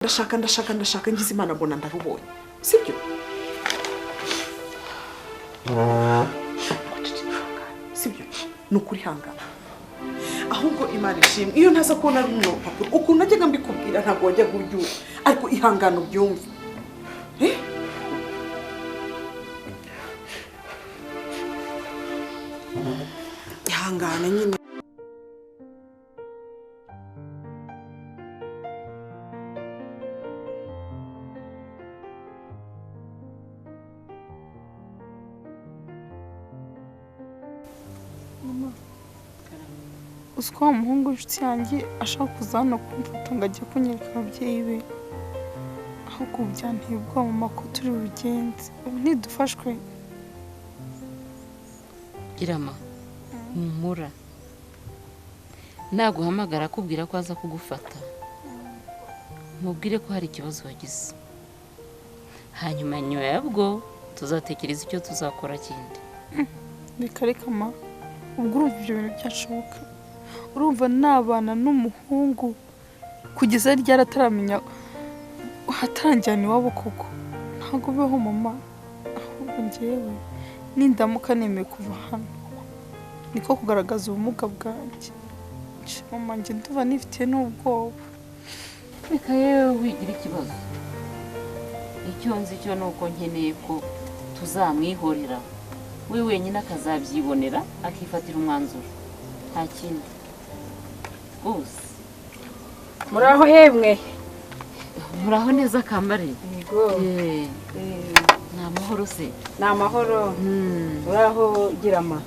Ndashaka ndashaka ndashaka ngize Imana mbona ndarubonye, sibyo? Sibyo, ni ukuri hangana. Ahubwo Imana ishimwe iyo ntaza kubona runo rupapuro ukuntu najyaga mbikubwira ntabwo wajyaga ubyumva, ariko ihangane ubyumve. Ihangane nyine. Uziko wa muhungu w'inshuti yanjye ashaka kuza hano kumfata ngo ajye kunyereka ababyeyi be, ahubwo ubu byanteye ubwoba mama ko turi bubigenze, ubu ntidufashwe. Girama, humura, naguhamagara akubwira ko aza kugufata, mubwire ko hari ikibazo wagize, hanyuma nyuma yabwo tuzatekereza icyo tuzakora kindi. Reka reka ma, ubwo urumva ibyo bintu byashoboka? Urumva nabana n'umuhungu kugeza ryari ataramenya ataranjyana iwabo koko? Ntabwo bibaho mama, ahubwo njyewe nindamuka nemeye kuva hano niko kugaragaza ubumuga bwanjye. Mama njye ndumva nifitiye n'ubwoba. Reka yewe wigira ikibazo, icyo nzi cyo ni uko nkeneye ko tuzamwihorera we wenyine akazabyibonera akifatira umwanzuro, nta kindi rwose. Muraho yemwe? Muraho neza Kambare? Yego. Ni amahoro se? Ni amahoro. Uraho Girama?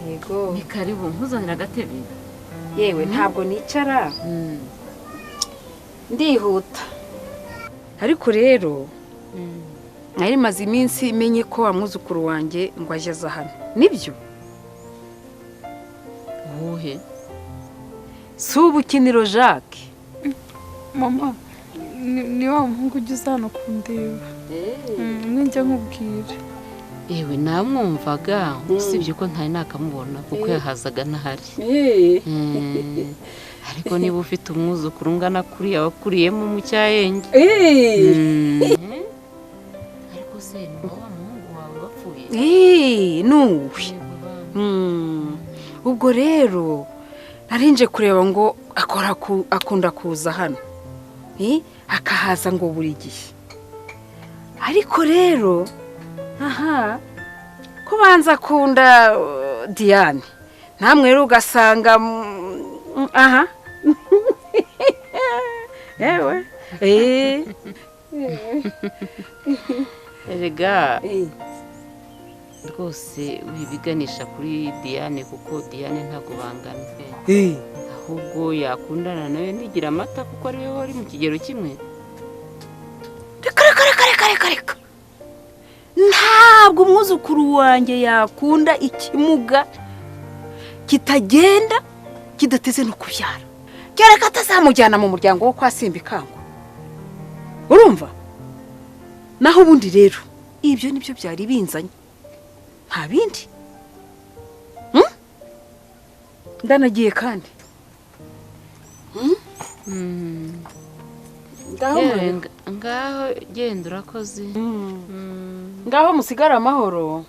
Yego. Ni karibu, nkuzanira agatebe. Yewe ntabwo nicara, ndihuta. Ariko rero nari maze iminsi menye ko wa mwuzukuru wanjye ngo ageze hano, nibyo? Uwuhe? Si ubukiniro Jacques. Mama ni wa muhungu ugeze hano kundeba, njya nkubwira. Yewe namwumvaga, usibye ko ntari nakamubona kuko yahazaga ntahari. Ariko niba ufite umwuzukuru ungana kuriya wakuriyemo mu cyayenge. Ariko se ni wa muhungu wawe wapfuye? Nuwe. Ubwo rero narinje kureba ngo akora akunda kuza hano, akahaza ngo buri gihe. Ariko rero aha ko banza akunda Diane, namwe rero ugasanga aha yewe erega rwose wibiganisha kuri Diane kuko Diane ntabwo bangana, ahubwo yakundana nawe nigira amata kuko ari we wari mu kigero kimwe. Reka reka reka reka reka reka, ntabwo umwuzukuru wanjye yakunda ikimuga kitagenda kidateze no kubyara, kereka atazamujyana mu muryango wo kwa Simbikangwa, urumva? Naho ubundi rero ibyo nibyo byari binzanye, nta bindi. Ndanagiye kandi. Ngaho genda urakoze. Ngaho musigare amahoro.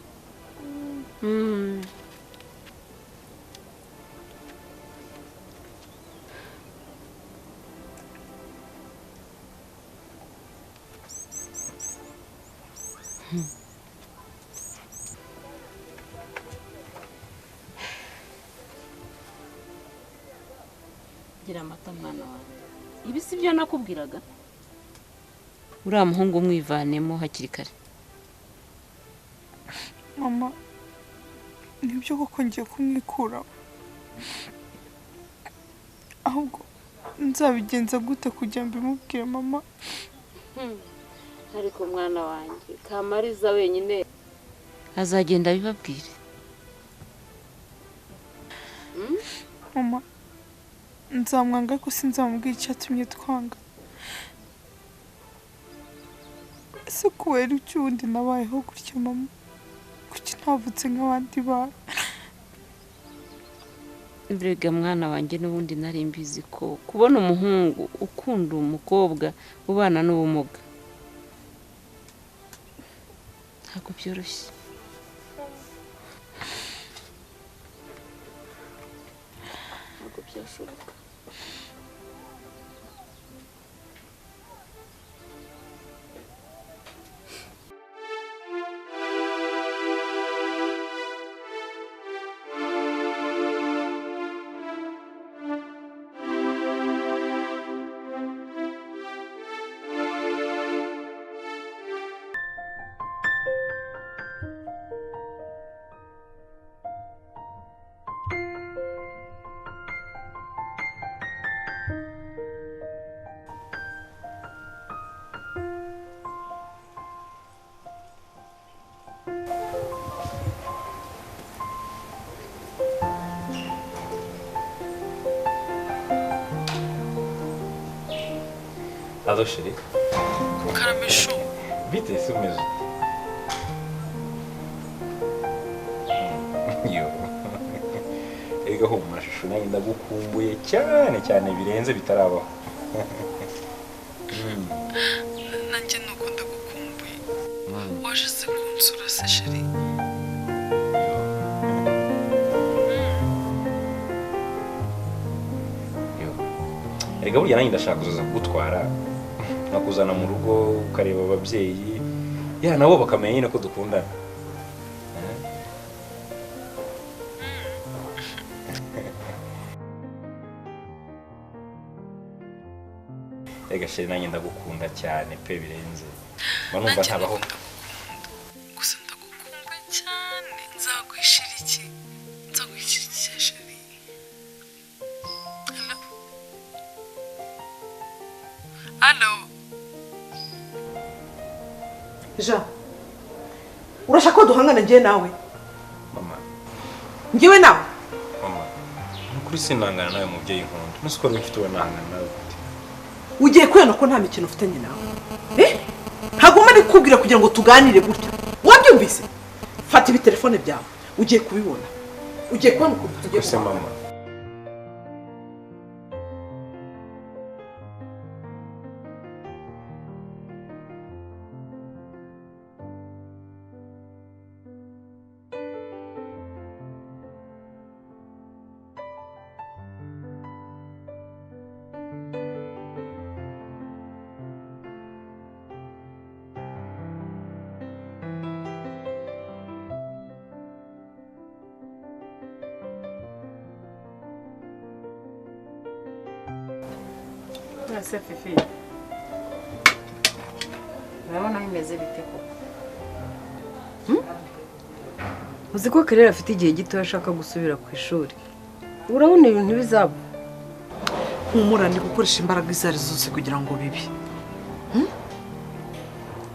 Gira amata mwana wawe, ibi si byo nakubwiraga? Uriya muhungu umwivanemo hakiri kare. Mama nibyo koko ngiye kumwikura, ahubwo nzabigenza gute kugira ngo mbimubwire mama? Ariko mwana wanjye Kamariza wenyine azagenda abibabwire. Mama nzamwanga ariko sinzamubwira icyatumye twanga. Ese kubera iki ubundi nabayeho gutya mama? Kuki ntavutse nk'abandi bana? Mbega mwana wanjye, n'ubundi nari mbizi ko kubona umuhungu ukunda umukobwa ubana n'ubumuga ntabwo byoroshye. Ntabwo byashoboka. Allo chérie. Karameshu. Bite se umeze ute? Yo. Erega humura shusho, nanjye ndagukumbuye cyane cyane birenze bitarabaho. Nanjye nuko ndagukumbuye. Waje se kunsura se chérie? Yo. Erega burya nanjye ndashaka kuzaza kugutwara, nkakuzana mu rugo ukareba ababyeyi, ya nabo bakamenya nyine ko dukundana. Erega chérie nanjye ndagukunda cyane pe birenze. Mba numva ntabaho. Gusa ndagukumbuye cyane. Nzaguhishira iki? Nzaguhishira iki chérie? Allo? Allo? Jean, urashaka ko duhangana njye nawe? Mama. Njyewe nawe? Mama, nukuri sinangana nawe mubyeyi nkunda. Nuse ko mfite uwo nangana nawe gute? Ugiye kwena ko nta mikino ufitanye nawe. Ntabwo mba ndikubwira kugira ngo tuganire gutya. Wabyumvise? Fata ibi telefone byawe. Ugiye kubibona. Ugiye kubona ukuntu tugiye kubona. Mama. Ese Fifi, urabona bimeze bite koko? Uzi ko Claire afite igihe gito ashaka gusubira ku ishuri. Urabona ibintu bizaba. Humura, ndi gukoresha imbaraga izo ari zose kugira ngo bibe.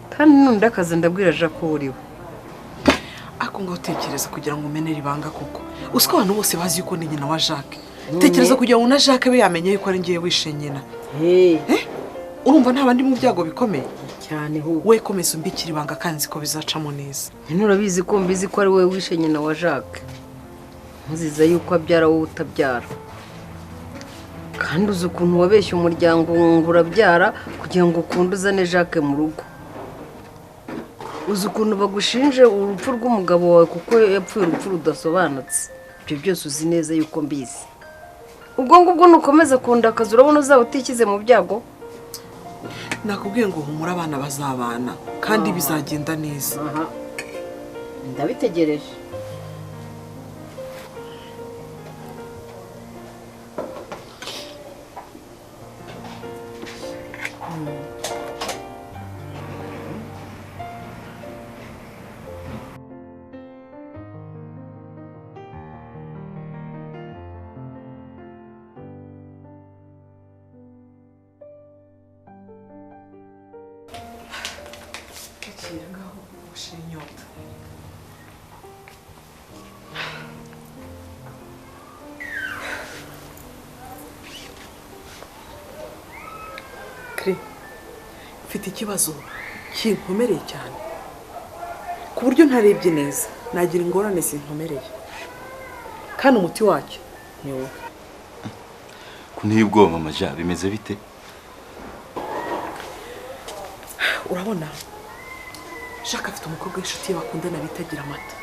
Kandi nundi akazi ndabwira Jaco uriwe. Ako ngaho tekereza kugira ngo umenere ibanga koko. Uzi ko abantu bose bazi yuko ni nyina wa Jacques. Tekereza kugira ngo na Jacques be yamenye yuko ari ngiye wishe nyina. Urumva nta bandi mu byago bikomeye cyane ho. We komeza umbikira ibanga kandi nzi ko bizacamo neza. Nyine urabizi ko mbizi ko ari wowe wishe nyina wa Jacques. Nkuziza yuko abyara wowe utabyara. Kandi uzi ukuntu wabeshye umuryango ngo urabyara kugira ngo ukunde uzane Jacques mu rugo. Uzi ukuntu bagushinje urupfu rw'umugabo wawe kuko yapfuye urupfu rudasobanutse. Ibyo byose uzi neza yuko mbizi. Ubwo ngubwo nukomeza kundakaza urabona uzaba utikize mu byago. Nakubwiye ngo humura abana bazabana kandi bizagenda neza. Ndabitegereje. Mfite ikibazo kinkomereye cyane ku buryo ntarebye neza nagira ingorane zinkomereye, kandi umuti wacyo Ni wowe. Kunteye ubwoba mama Ja, bimeze bite? Urabona Jacques afite umukobwa w'inshuti ye bakundana bitagira amata.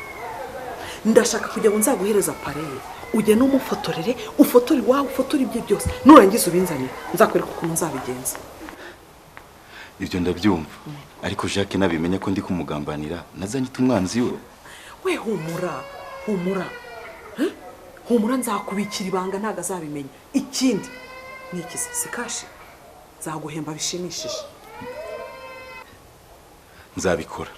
Ndashaka kugira ngo nzaguhereza pareye, ugende umufotorere, ufotore iwawe, ufotore ibye byose, nurangiza ubinzanire nzakwereka ukuntu nzabigenza. Ibyo ndabyumva, ariko Jacques nabimenya ko ndi kumugambanira nazanyita umwanzi we. We humura, humura, humura, nzakubikira ibanga ntabwo azabimenya. Ikindi ni iki se? Si kashi nzaguhemba bishimishije. Nzabikora.